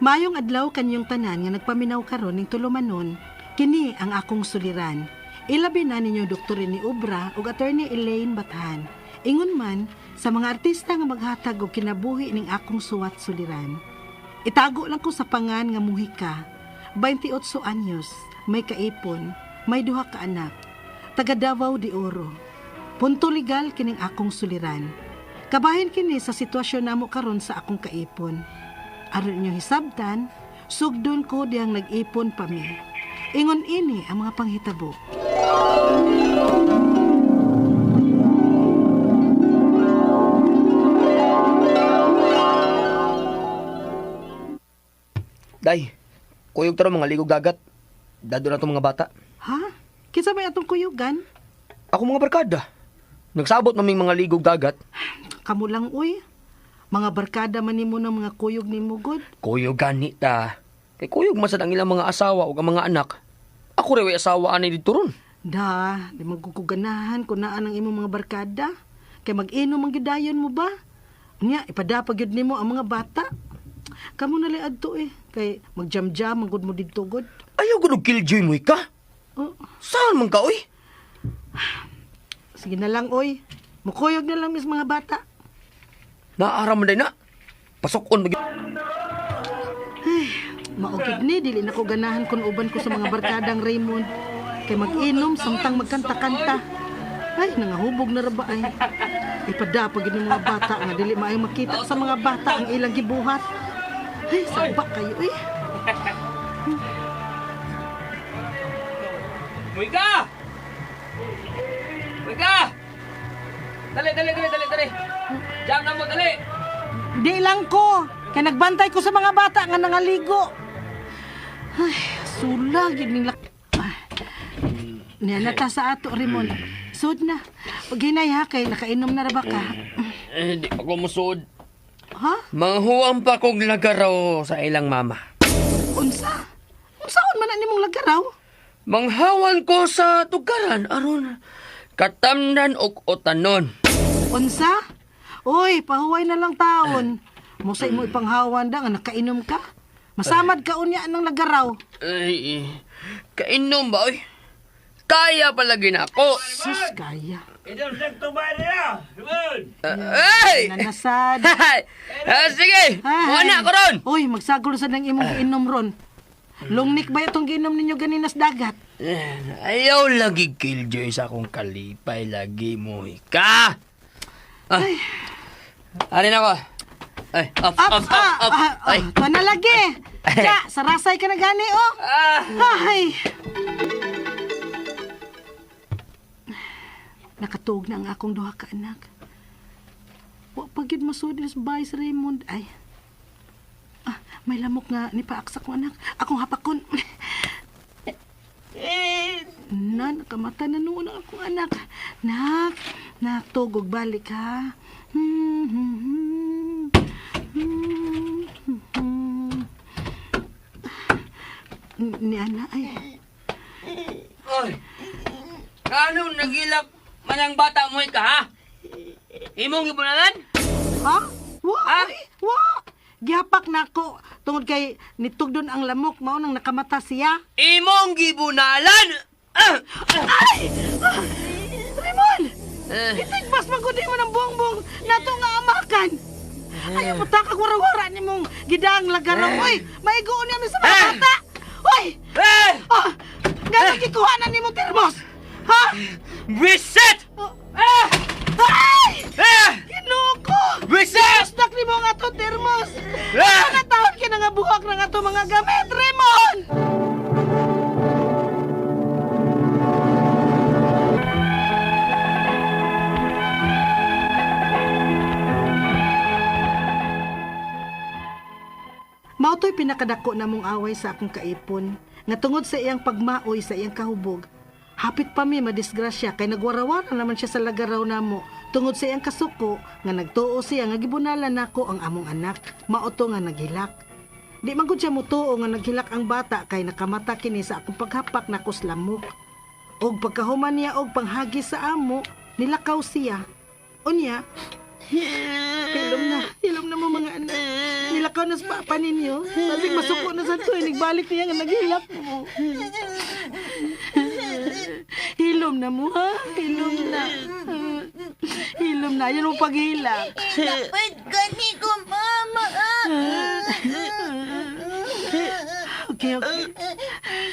Maayong adlaw kanyong tanan nga nagpaminaw karon ning tulumanon, kini ang akong suliran. Ilabi na ninyo Dr. ni Obra ug Attorney Elaine Bathan. Ingon man sa mga artista nga maghatag og kinabuhi ning akong suwat suliran. Itago lang ko sa pangan nga Muhika, 28 anyos, may kaipon, may duha ka anak, taga Davao de Oro. Punto legal kining akong suliran. Kabahin kini sa sitwasyon namo karon sa akong kaipon. Aron inyo hisabtan, sugdon ko diyang nag-ipon pa mi. Ingon ini ang mga panghitabo. Day, kuyog taro mga ligog dagat. Dado na itong mga bata. Ha? Kinsa may atong kuyugan? Ako mga barkada. Nagsabot maming mga ligog dagat. Kamu lang, uy. Mga barkada man nimo ng mga kuyog ni Mugod. Kuyog gani ta. Kay kuyog masad ang ilang mga asawa o ang mga anak. Ako rewe asawa ani dito ron. Da, di magkukuganahan kung naan ang imong mga barkada. Kay mag-inom ang gidayon mo ba? Nya, ipadapag yun nimo ang mga bata. Kamu na lang adto eh. Kay magjam-jam ang gud mo didto gud. Ayaw gud og killjoy mo ka. Oh, Saan man ka oy? sige na lang oy. Mukuyog na lang mis mga bata. Naara man day na. Pasok-on mag. Ay, maugid ni dili na ko ganahan kun uban ko sa mga barkadang Raymond. Kay mag-inom samtang magkanta-kanta. Ay, nangahubog na ra ba ay. Ipadapag yun ng mga bata nga dili maayong makita sa mga bata ang ilang gibuhat. Ay, saba kayo eh. Muika! Muika! Dali, dali, dali, dali, dali. Jam na mo, dali. Di lang ko. Kay nagbantay ko sa mga bata nga nangaligo. Ay, sulag yun ning lak... Ay, niya na ta sa ato, Raymond. Sud na. Pag hinay ha, kay nakainom na ra ba ka? Eh, di ako musod. Ha? Manghuwang pa kong lagaraw sa ilang mama. Unsa? Unsaon man na nimong lagaraw? Manghawan ko sa tugaran aron katamnan og utanon. Unsa? Uy, pahuway na lang taon. Musa imo ipanghawan da nga nakainom ka. Masamad ka unya ng lagaraw. Ay, kainom ba oy? Kaya palagi na ako. Sus, kaya. Ay! Nanasad. Sige, Ay. muna ko ron. Uy, magsagol sa nang imong giinom ron. Lungnik ba itong giinom ninyo ganinas dagat? Ayaw lagi killjoy sa akong kalipay lagi mo ka. Ay. Arin ako. Ay, up, up, up, up. Ah, Ay. ah, tuwa na lagi. Ja, sarasay ka na gani, oh. Ah. Ay. Nakatuog na ang akong duha ka anak. Wa pa gyud masud sa bahay si Raymond. Ay. Ah, may lamok nga ni paaksa kong anak. Akong hapakon. Na, nakamata na noon ang akong anak. Nak, nak, tugog balik ha. Ni ana ay. Oy. Anong nagilak man ang bata mo ka ha? Imong gibunalan? Ha? Wa, Ah? oy, wa. Gihapak na ako tungod kay nitugdon ang lamok mao nang nakamata siya. Imong gibunalan? Ah! Ay! Ah! Raymond! Eh. Itigpas magudi mo ng bongbong nato nga amakan. Ayaw mo takag wara-wara ni mong gidang lagaraw. Uy, maigoon niya sa mga bata. Uy! Eh! Oh, nga gikuha na ni mong termos. Ha? Reset! Oh. Ah! Ay! Ah! Ginoo ko! Reset! Dak ni mo nga to termos. Ah! Mga taon ka na nga buhak na nga to mga gamit, Raymond! Mao to'y pinakadako na mong away sa akong kaipon, nga tungod sa iyang pagmaoy sa iyang kahubog. Hapit pa mi madisgrasya kay nagwarawara naman siya sa lagaraw namo tungod sa iyang kasuko nga nagtuo siya nga gibunalan nako ang among anak. Mao to nga naghilak. Di man gud siya mutuo nga naghilak ang bata kay nakamata kini sa akong paghapak nako sa lamok. Og pagkahuman niya og panghagi sa amo, nilakaw siya. Unya, hilom na mo mga anak. Nilakaw Lakaw na sa papa ninyo. Basig masuko na sa to. Nagbalik niya nga naghilak mo. Hilom na mo, ha? Hilom na. Hilom na. Yan mo paghilak. Dapat gani ko, mama. Okay.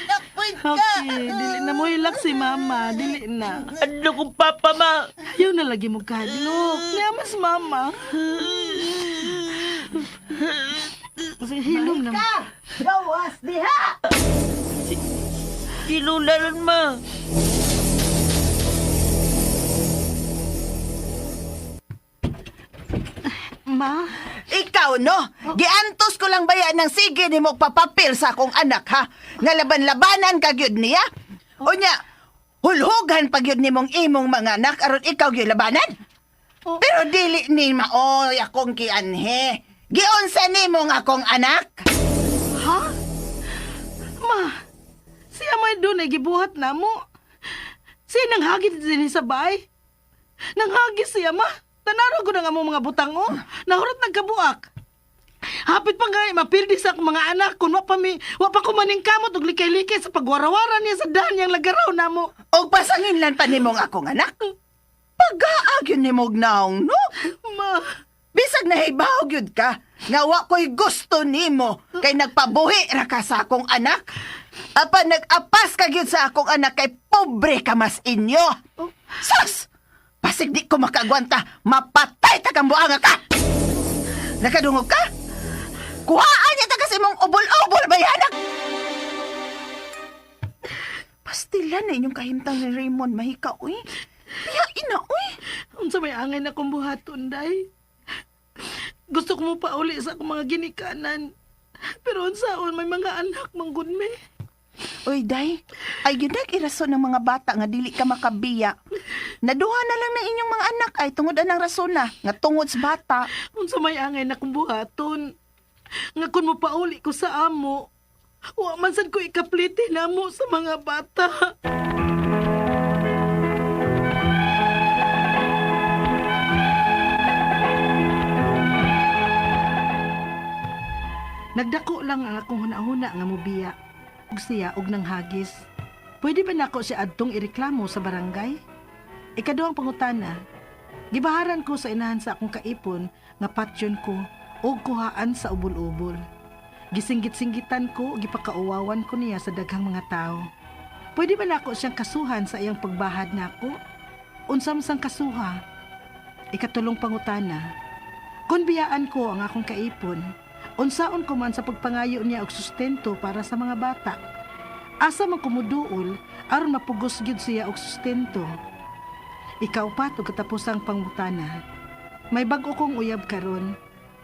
Dapat ka. Okay, dili na mo hilak si mama. Dili na. Ano kong papa, ma? Ayaw na lagi mo kahadlok. Niya mas mama. Kasi hilom na mo. Gawas diha! Si Lola ron, ma. Ma, Ikaw, no? Giantos ko lang baya ng sige ni mo papapil sa akong anak, ha? Nga laban-labanan ka gyud niya? Unya, hulhugan pa gyud nimong imong mga anak aron ikaw gyud labanan? Oh. Pero dili ni maoy akong kianhe. Giunsa nimo nga akong anak? Ha? Ma, siya may doon ay gibuhat na mo. Siya nanghagit din sa bay. Nanghagis siya, ma. Tanaro ko na nga mo mga butang, oh. Nahurot nagkabuak. Hapit pa nga, mapildi sa akong mga anak kung wa pa, mi, wa pa ko maningkamot og likay-likay sa pagwarawara niya sa daan niyang lagaraw na mo. Og pasanginlan pa nimong akong anak? Pagaag yun nimog naong, no? Ma, Bisag nahibaw gyud ka, nga wa ko'y gusto nimo kay nagpabuhi ra ka sa akong anak. Apan nag-apas ka gyud sa akong anak kay pobre ka mas inyo. Sus! Pasig di ko makagwanta, mapatay ta kang buanga ka. Nakadungog ka? Kuhaan niya ta kasi mong ubol-ubol bayanak. Pastila na inyong kahimtang ni Raymond mahika, uy. Biyain na, uy. Unsa may angay na kong buhaton, day. Gusto ko mo pauli sa akong mga ginikanan. Pero unsaon may mga anak manggod me. Uy, day, ay yun irason ng mga bata nga dili ka makabiya. Naduha na lang ng inyong mga anak ay tungod anang rason na, nga tungod sa bata. Unsa may angay na kong buhaton. Nga kun mo pauli ko sa amo, wa man sad ko ikaplite namo sa mga bata. Nagdako lang ang akong hunahuna nga mobiya ug siya og nanghagis. Pwede ba nako siya adtong ireklamo sa barangay? Ikaduhang pangutana, gibaharan ko sa inahan sa akong kaipon nga patyon ko og kuhaan sa ubol-ubol. Gisinggit-singgitan ko, gipakauwawan ko niya sa daghang mga tao. Pwede ba nako siyang kasuhan sa iyang pagbahad nako? Unsam sang kasuha? Ikatulong pangutana, kung biyaan ko ang akong kaipon, unsaon ko man sa pagpangayo niya og sustento para sa mga bata. Asa man kumuduol aron mapugos gyud siya og sustento. Ikaw pa og katapusang pangutana. May bag-o kong uyab karon.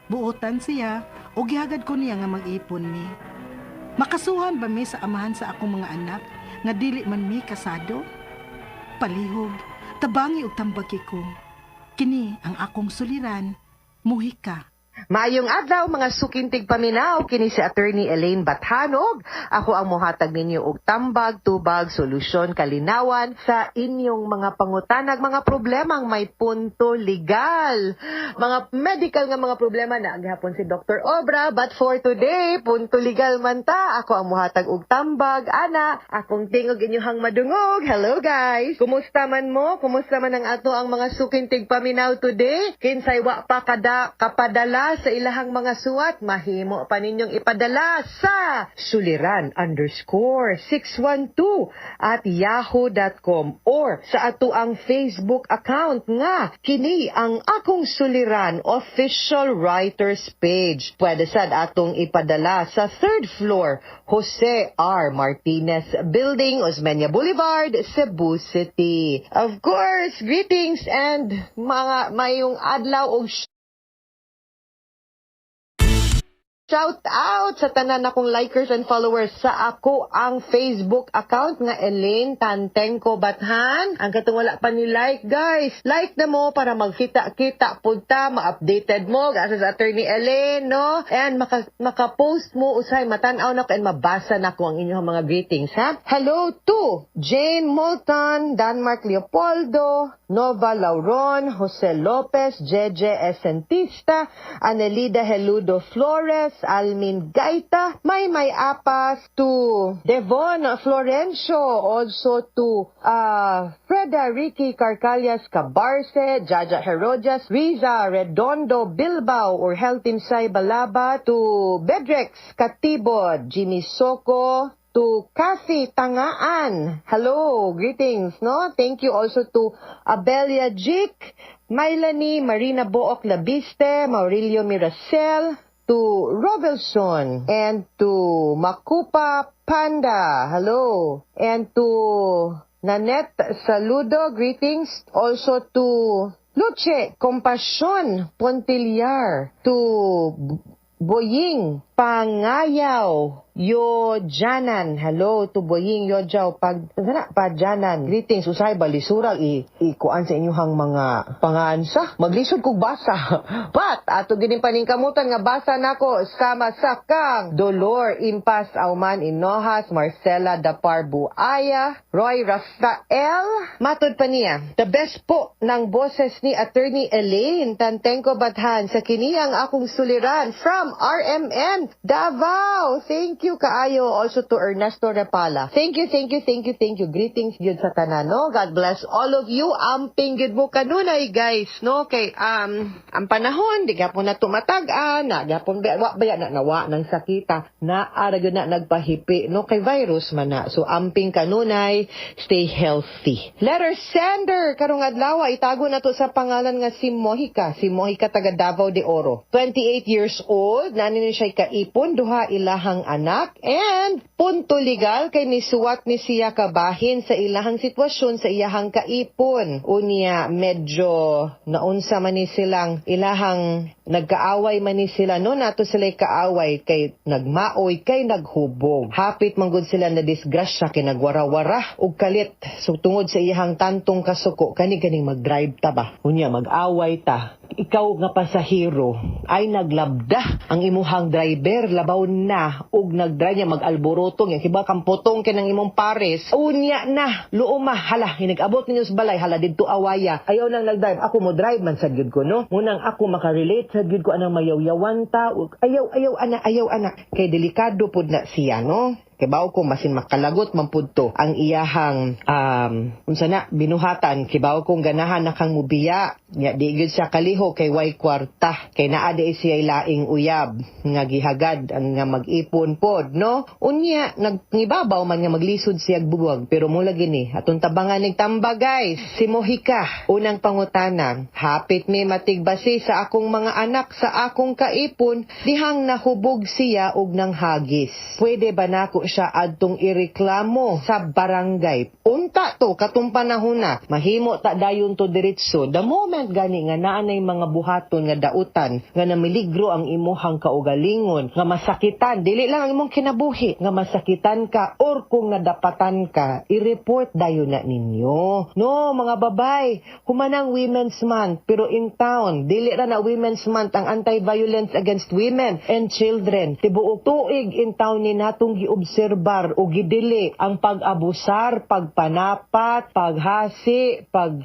Buotan siya o gihagad ko niya nga mag-ipon mi. Makasuhan ba mi sa amahan sa akong mga anak nga dili man mi kasado? Palihog, tabangi og tambagi ko. Kini ang akong suliran, muhika. Maayong adlaw mga sukintig paminaw kini si Attorney Elaine Bathanog. Ako ang mohatag ninyo og tambag, tubag, solusyon, kalinawan sa inyong mga pangutanag, mga problemang may punto legal. Mga medical nga mga problema na gihapon si Dr. Obra, but for today, punto legal man ta. Ako ang mohatag og tambag, ana, akong tingog inyohang madungog. Hello guys. Kumusta man mo? Kumusta man ang ato ang mga sukintig paminaw today? Kinsay wa pa kada kapadala sa ilahang mga suwat, mahimo pa ninyong ipadala sa suliran_612@yahoo.com or sa ato ang Facebook account nga kini ang akong Suliran official writers page. Pwede sad atong ipadala sa third floor, Jose R. Martinez Building, Osmeña Boulevard, Cebu City. Of course, greetings and mga mayong adlaw og Shout out sa tanan akong likers and followers sa ako ang Facebook account nga Elaine Tantengco Bathan. Ang katong wala pa ni like, guys, like na mo para magkita-kita pud ta, ma-updated mo asa sa Attorney Elaine, no? And maka-post mo usay matan-aw nako and mabasa nako ang inyong mga greetings, ha? Hello to Jane Moulton, Danmar Leopoldo, Nova Lauron, Jose Lopez, Jeje Esentista, Anelida Heludo Flores, Almin Gaita, May Apas, to Devon Florencio, also to Freda Ricky Carcalias Cabarce, Jaja Herodias, Riza Redondo Bilbao, or Heltimsay Balaba, to Bedrex Katibod, Jimmy Soco, to Kathy Tangaan. Hello, greetings, no? Thank you also to Abelia Jik, Mylanie Marina Book Labiste, Maurilio Miracel, to Robelson, and to Makupa Panda. Hello. And to Nanette Saludo, greetings. Also to Luce Compassion Pontillar, to Boying Pangayaw Yojanan. Hello to Boying Yojaw pag sana Pajanan. Greetings, usay balisural i ikuan sa inyuhang mga pangansa. Maglisod kog basa. But ato gining paningkamutan nga basa nako sama sa kang Dolor Impas Auman Inohas, Marcela Dapar Buaya, Roy Rafael. Matod pa niya, the best po ng boses ni Attorney Elaine Tantengco Bathan sa kiniyang akong suliran from RMN Davao. Thank you kaayo also to Ernesto Repala. Thank you, thank you, thank you, thank you. Greetings gyud sa tanan, no? God bless all of you. Amping gyud mo kanunay, guys, no? Kay ang panahon di gapon na tumatag-an, na gapon ba wa ba na nawa ng sakita, na ara gyud na nagpahipi, no? Kay virus man na. So amping kanunay, stay healthy. Letter sender karong adlaw, itago na to sa pangalan nga si Mojica. Si Mojica taga Davao de Oro. 28 years old, nani ni siya kaipon, duha ilahang anak, and punto legal kay nisuwat ni siya kabahin sa ilahang sitwasyon sa iyahang kaipon. Unya, medyo naunsa man ni silang ilahang nagkaaway man ni sila, no? Nato sila kaaway kay nagmaoy kay naghubog. Hapit manggod sila na disgrasya kay nagwarawara og kalit. So tungod sa iyahang tantong kasuko, kani ganing magdrive ta ba? Unya mag-away ta. Ikaw nga pasahero ay naglabda ang imuhang driver, labaw na og nagdrive niya mag-alboroto niya kiba kang potong kay ng imong pares. Unya na luoma, hala, hinag-abot ninyo sa balay, hala, didto awaya. Ayaw nang nagdrive, ako mo drive man sad gyud ko, no? Munang ako makarelate sad gyud ko anang mayawyawan ta ug ayaw, ayaw ana, ayaw ana, kay delikado pud na siya, no? Kay bawo ko masin makalagot man pud to ang iyahang unsa na binuhatan, kay bawo kong ganahan na kang mubiya nya di gyud siya kaliho kay way kwarta, kay naa di siya laing uyab nga gihagad ang nga mag-ipon pod, no? Unya nagnibabaw man nga maglisod siya buwag, pero mula gini atong tabangan ning tamba, guys. Si Mojica, unang pangutana: hapit mi matigbasi sa akong mga anak sa akong kaipon dihang nahubog siya og nanghagis. Pwede ba nako siya adtong ireklamo sa barangay? Unta to katong panahon na mahimo ta dayon to diretso. The moment gani nga naa nay mga buhaton nga dautan nga namiligro ang imuhang kaugalingon, nga masakitan dili lang ang imong kinabuhi, nga masakitan ka or kung nadapatan ka, i-report dayon na ninyo, no? Mga babay, humanang Women's Month, pero in town dili ra na Women's Month ang anti-violence against women and children. Tibuok tuig in town ni natong giobserbar o gidili ang pag-abusar, pagpanapat, paghasi, pag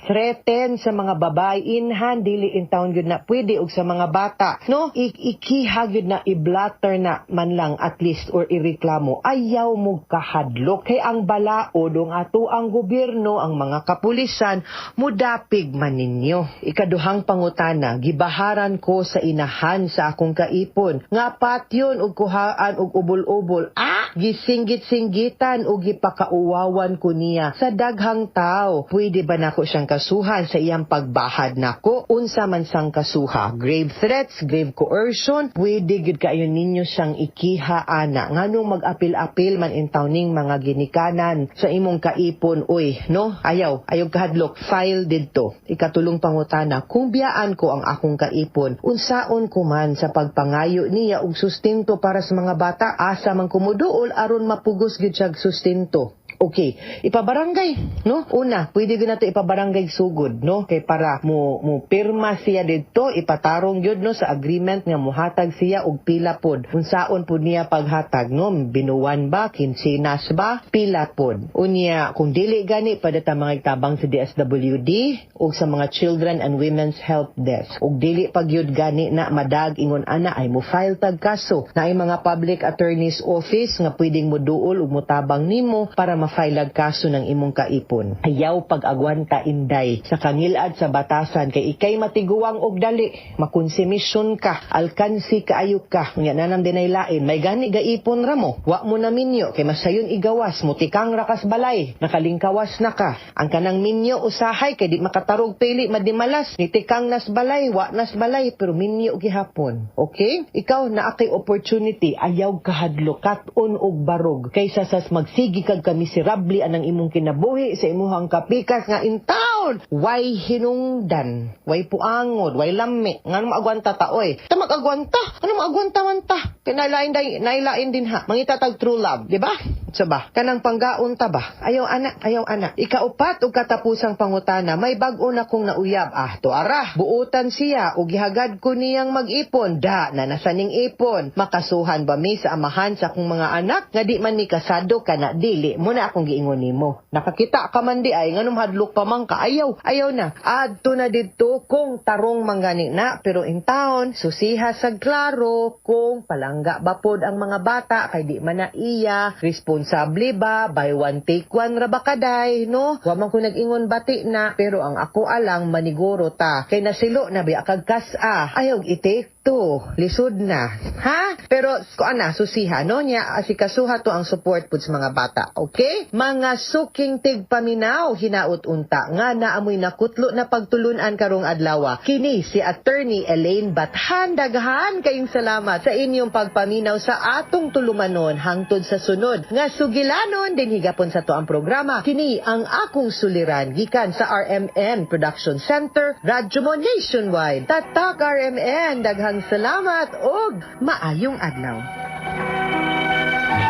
threaten sa mga babae inhan, dili in town gyud na pwede, og sa mga bata, no? Ikiha gyud na, i-blatter na man lang at least or ireklamo. Ayaw mo kahadlok kay ang balaod ang ato ang gobyerno, ang mga kapulisan mudapig man ninyo. Ikaduhang pangutana: gibaharan ko sa inahan sa akong kaipon nga patyon og kuhaan og ubol-ubol. Ingon, ah, gisinggit-singgitan o gipakauwawan ko niya sa daghang tao. Pwede ba nako siyang kasuhan sa iyang pagbahad nako? Unsa man sang kasuha? Grave threats, grave coercion, pwede gyud kaayo ninyo siyang ikiha ana. Nganong mag-apil-apil man intaw ning mga ginikanan sa imong kaipon, uy, no? Ayaw, ayaw kahadlok, file didto. Ikatulong pangutana, kung biyaan ko ang akong kaipon, unsaon ko man sa pagpangayo niya og sustento para sa mga bata, asa man kumuduol aron mapugos gyud siya og sustento? Okay, ipabarangay, no? Una, pwede gyud nato ipabarangay sugod, no? Kay para mo pirma siya didto, ipatarong gyud, no, sa agreement nga muhatag siya og pila pod. Unsaon pod niya paghatag, no? Binuwan ba, kinsinas ba, pila pod. Unya, kung dili gani padata mga tabang sa DSWD o sa mga Children and Women's Help Desk. Ug dili pag gyud gani na madag ingon ana ay mo file tag kaso na ay mga public attorney's office nga pwedeng moduol ug motabang nimo para ma-file ag kaso ng imong kaipon. Ayaw pag-agwanta, inday, sa kangilad sa batasan kay ikay matiguang og dali, makonsumisyon ka, alkansi kaayo ka, unya nanang dinay lain, may gani gaipon ra mo, wa mo na minyo kay masayon igawas, mutikang rakas balay, nakalingkawas na ka. Ang kanang minyo usahay kay di makatarog pili madimalas, nitikang nas balay, wa nas balay, pero minyo gihapon. Okay? Ikaw naa kay opportunity, ayaw kahadlok, kat-on og barog kaysa sas magsigi kag kamiserable anang imong kinabuhi sa imuhang kapikas nga in town. Way hinungdan, way puangod, way lami. Ngano maagwanta ta oy? Ta mag-agwanta. Ano maagwanta man ta? Kay nailain day, nailain din ha. Mangita tag true love, di ba? Sa ba? Kanang panggaon ta ba? Ayaw ana, ayaw ana. Ikaupat og katapusang pangutana, may bag-o na kong nauyab. Ah, to ara. Buotan siya og gihagad ko niyang mag-ipon. Da, na nasaning ipon. Makasuhan ba mi sa amahan sa akong mga anak? Nga di man mi kasado kana dili mo na akong giingon nimo. Nakakita ka man di ay nganong hadlok pa man ka. Ayaw, ayaw na. Adto na didto kung tarong mangani na, pero in town susiha sa klaro kung palangga ba pod ang mga bata kay di man na iya responsable ba, buy one take one ra ba kaday, no? Wa man ko nag-ingon bati na, pero ang ako alang maniguro ta kay nasilo na biya kag kas-a, ayaw i-take two, lisod na ha, pero kuan na susiha, no, nya asikasuha to ang support pud sa mga bata. Okay, mga suking tigpaminaw, hinaut unta nga naamoy nakutlo na pagtulunan karong adlaw. Kini si Attorney Elaine Bathan. Daghan kayong salamat sa inyong pagpaminaw sa atong tulumanon hangtod sa sunod nga sugilanon din higapon sa to ang programa. Kini ang akong suliran gikan sa RMN Production Center, Radyo Mo Nationwide. Tatak RMN, daghang salamat og maayong adlaw.